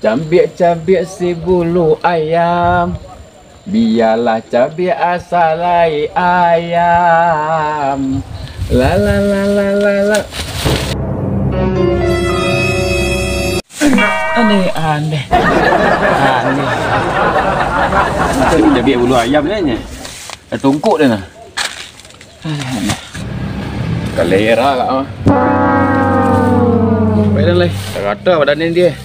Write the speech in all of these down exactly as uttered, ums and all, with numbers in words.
Cabiak-cabiak si bulu ayam, bialah cabiak asa lai ayam. La la la la la la. Aneh, aneh. Aneh. Itu cabiak bulu ayam nyo. Dah tungkuk dah nah. Kalera kak mah. Baik dah lai. Rata badan ni dia.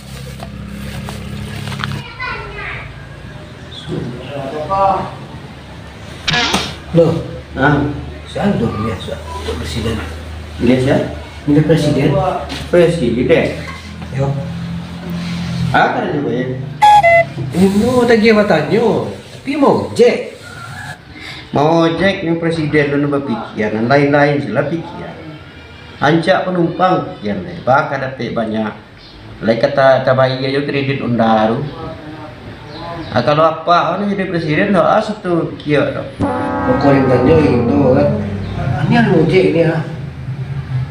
Loh. Ha? Sia tu biaso tu presiden? Dia sia? Milih presiden. Presiden? Yo. Apa dia tu, Pak, ya? Ino tadi batanyo. Tapi mau cek. Mau ojek nyo presiden, lu bapikia, nan lain-lain sila pikia. Rancak panumpang, pian lai, baa ka dapek banyak. Lai kata tabayia jo kredit Honda tu. Ah, kalau apak tu jadi presiden, dak asa tu pikia tu. Pokok nan tanyo itu kan. Ini anu ojek ni ah.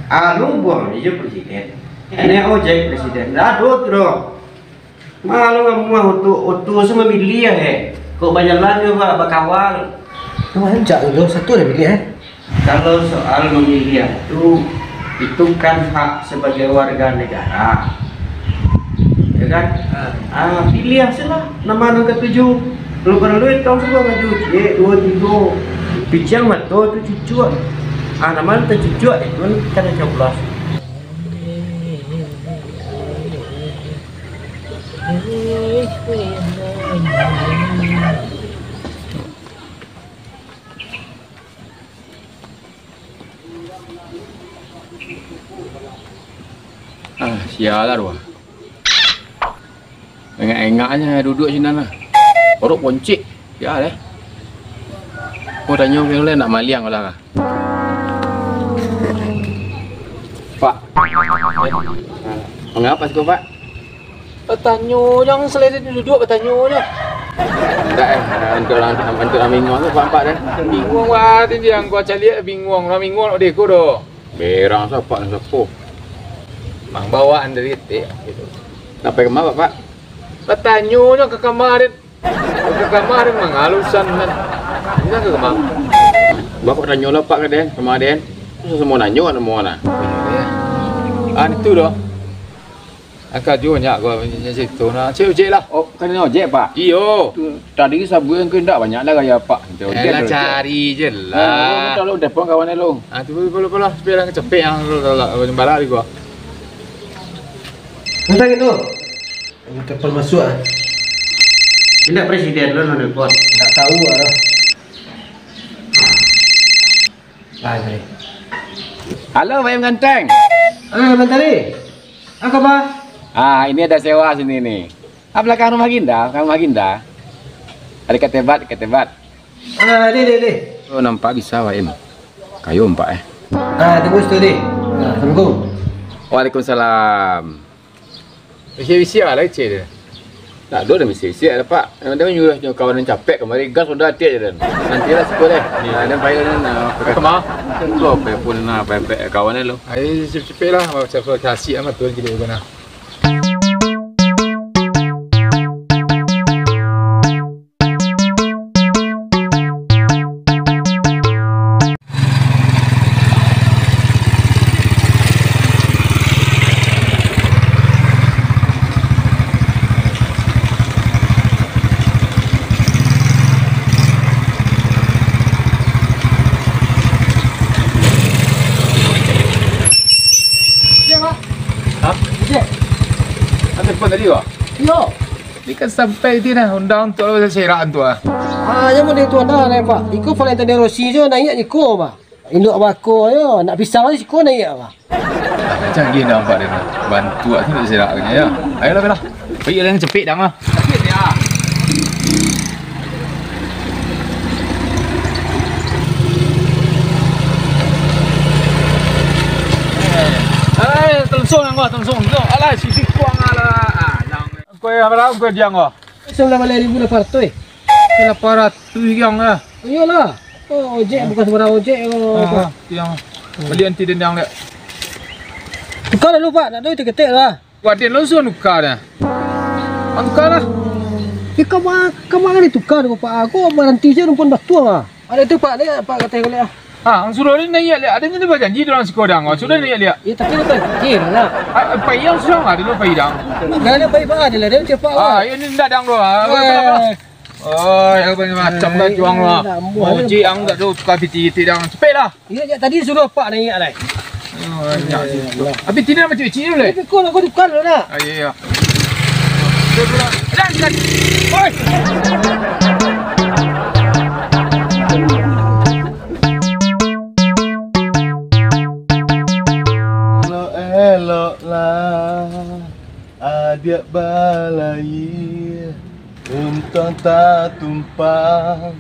Anu buang aja presiden. Ini ojek presiden. Dak ado tu doh. Malu amuah oto, oto se mamiliah, eh. Kok bajalan jo ba-, bakawal. Kamarin cak tu, satu dah miliah, eh. Kalau soal mamiliah tu, itu kan hak sebagai warga negara. Ya kan? Ah, piliah se lah, nama nan katuju. Kalau paralu, kau suruah maju, ciek, duo, tigo. Piciang mato tu cucuak. Ah, nama nan tacucuak, itu kan coblos. Ah, sialah tu ah. Engak-engaknyo duduak sinan lah. Paruik poncik. Sialah. Ko tanyo ka lai nak maliang lah. Pak. Mangapa siko, Pak? Batanyo, jan salai duduak batanyo nyo. Indak, eh, untuak urang, untuak urang binguang tu, Pak, Pak, deh. Binguang, Pak, tadi yang gua caliak binguang, urang binguang nak deko doh. Berang sapak nan sapo. Mang bawaan dari etek, gitu. Sampai ka ma, Pak? Batanyo nyo ka kama den. Ka kama den mangalusan nan. Ini ka kama. Bapak tanyo lah, Pak, ka den, ka ma den. Susah samo nanyo, nak mau nah. Ah, itu doh. Angka juo nyak gua nyak situ nah. Cek ojek lah. Oh, kan ojek, Pak? Iyo. Tadi sabuik angka indak banyak lah gaya, Pak. Cek ojek. Elah, cari je lah. Nah, lu, lu, lu telepon kawan lu. Ah, tu, lu, lu, lu, lu, biar angka cepek yang lu, lu, lu, lu, bala di gua. Entah gitu. Angka telepon masuk ah. Indak presiden lu, lu nelpon. Indak tahu ah. Ah, sorry. Halo, Baim Ganteng. Ah, Bantari. Apa kabar? Ah, ini ada sewa sini nih. Ah, belakang rumah Ginda, belakang rumah Ginda. Ada ketebat, ketebat. Ah, deh, deh, deh. Oh, nampak bisa, Baim. Kayo nampak, eh. Ah, tunggu situ, deh. Ah, assalamualaikum. Waalaikumsalam. Bisiak-bisiak lah kecil dia. Tak ada dah bisiak-bisiak lah, Pak. Yang ada nyuruh nyo kawan nan capek kamari, gas udah atik je dan. Nantilah siko deh. Nah, dan payah dan, ah, pakai kemah. Lo apa pun nah, apa kawan lo. Ayo cepet-cepet lah, macam kasih amat tu jadi guna. Hah? Ada telepon tadi, Pak? Iyo. Ni kan sampai di nah, undang tu lah, serak tu ah. Ah, yang mana tu anda, Pak? Iko Valentino Rossi je naik iko, Pak. Induk bako je, nak pisang je siko naik, Pak. Canggih nampak dia tu. Bantu aku nak serak ni, ya. Ayolah, ayolah. Pergi lah, cepik dah, ah. Cepik dia. Eh, telusung, angkau, telusung, telusung. Alah, sisi kuang, alah. Ah, nang. Kau yang berapa kau diang kau? Sembilan belas ribu lapan ratus, eh. Lapan ratus yang lah. Iyolah. Oh, ojek bukan sembarang ojek, oh. Ah, yang beli anti dendang dek. Tukar dulu, Pak. Tak ada itu ketek lah. Waden langsung tukar dah. Ang tuka lah. Eh, kama-, kama ditukar ko, Pak? Ko baranti se numpang batuang, ah. Ado tu, Pak, liek, Pak, kato ko liek, ah. Ha, ang suruah den naiak liek. Ado nyo bajanji urang siko dang. Sudah naiak liek. Ya, tapi lah pai lah. Ah, pai ang sudah, ado lah pai dang. Dah, dah pai, Pak, ado lah, dah, Pak. Ah, iyo, ni ndak dang tu, ah. Eh. Oh, iyo, macam-macam lah juang lah. Mau cik ang tak tu, tukar piti-piti dang. Cepek lah. Iyo, jak tadi suruah Pak naiak lai. Oh, nyak. Tapi tidak macam cik tu lai. Tapi kau nak kau tukar dulu nak. Ah, iyo, iyo. Dah, dah. Oi. Elok-eloklah adiak balayia, untuang tatumpang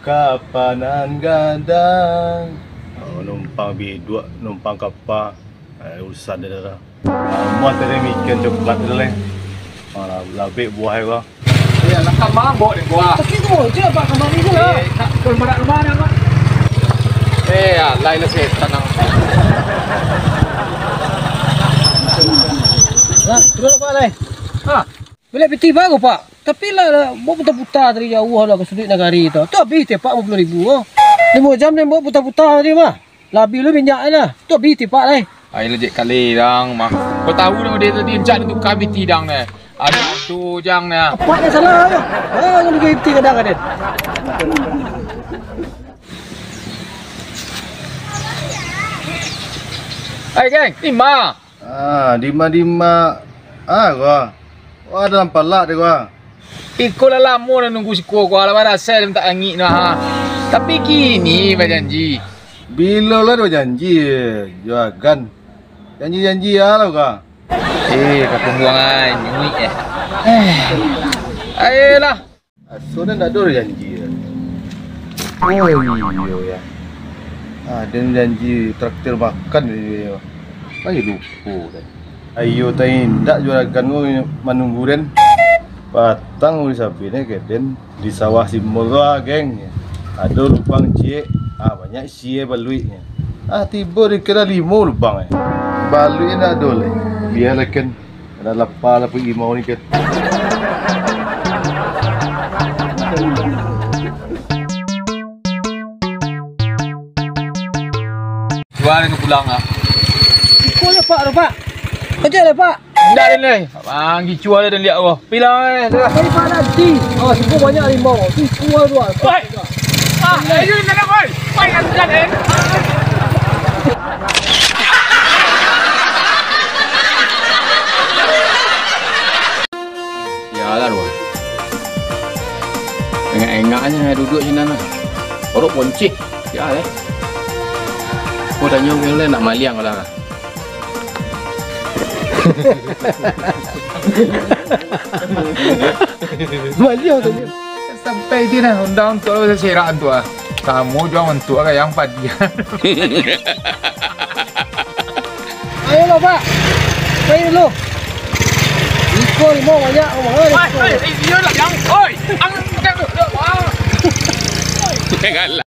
kapa nan gadang. Oh, numpang biduak, numpang kapa. Eh, urusan dia dah. Amuah tadi mikian coklat tu, Leh. Malah labek buah ko. Eh, alah, kan mabok dek buah. Tapi tu je, Pak, kamari tu lah. Eh, nak, kalau marak rumah ni, Mak. Eh, alai lah, setan ang. Nah, terus apa, Leh? Ha? Baliak piti baru, Pak. Tapi lah, lah, buek puta-puta dari jauah lah ka suduik nagari tu. Tu abih tipak limo puluah ribu tu. Limo jam den buek puta-puta tadi mah. Lah abih lo minyak lah. Tu abih tipak lai. Ai, lah jek kali dang mah. Kau tahu dah dia tadi, jak den tukar piti dang deh. Ado-ado jang deh. Apak nan salah tu. Ah, kalau piti kadang-kadang. Ai, geng, ni mah. Ah, dima-dima. Ah, gua. Wah, dalam palak deh gua. Iko lah lamo lah nunggu siko gua, lah barasai lah mintak angik nah. Tapi kini bajanji. Bilo lah bajanji, juragan? Janji-janji ah lah gua. Eh, kapung buang ai, nyuik eh. Eh. Ayolah. Aso den ndak ado janji. Oh iyo ya. Ah, den janji traktir makan dia. Ayo lupo den. Ayo tai indak juragan ko manunggu den. Patang uli sapi ni ke den di sawah si Mul tu ah, geng. Ado lubang ciek, ah, banyak isi baluiknyo. Ah, tibo di kira limo lubang eh. Baluik indak ado lai. Bialah kan. Lah lapa lah pai imau ni, Ket. Sudah den pulang ah. Iko lah, Pak, tu, Pak. Kajak lah, Pak. Indak den lai. Bang, gicuah lah den liak ko. Pilang eh. Pai, Pak, nanti. Oh, siko banyak rimau. Gicuah tu, Pak. Oi. Ah, ayo, indak, oi. Oi, indak, eh. Yalah, Ruan. Engak-engaknyo duduak sinan lah. Orok poncik. Ya, eh. Ko tanyo ke lai nak maliang lah. Maliang tanyo. Sampai di nah, undang tu lah, serak tu ah. Samo juo mantuak ka yang padian. Ayolah, Pak. Pai dulu. Iko rimau banyak, rumah. Oi, oi, oi, iyo lah, yang. Oi, ang, ang, ang, ang. Janganlah.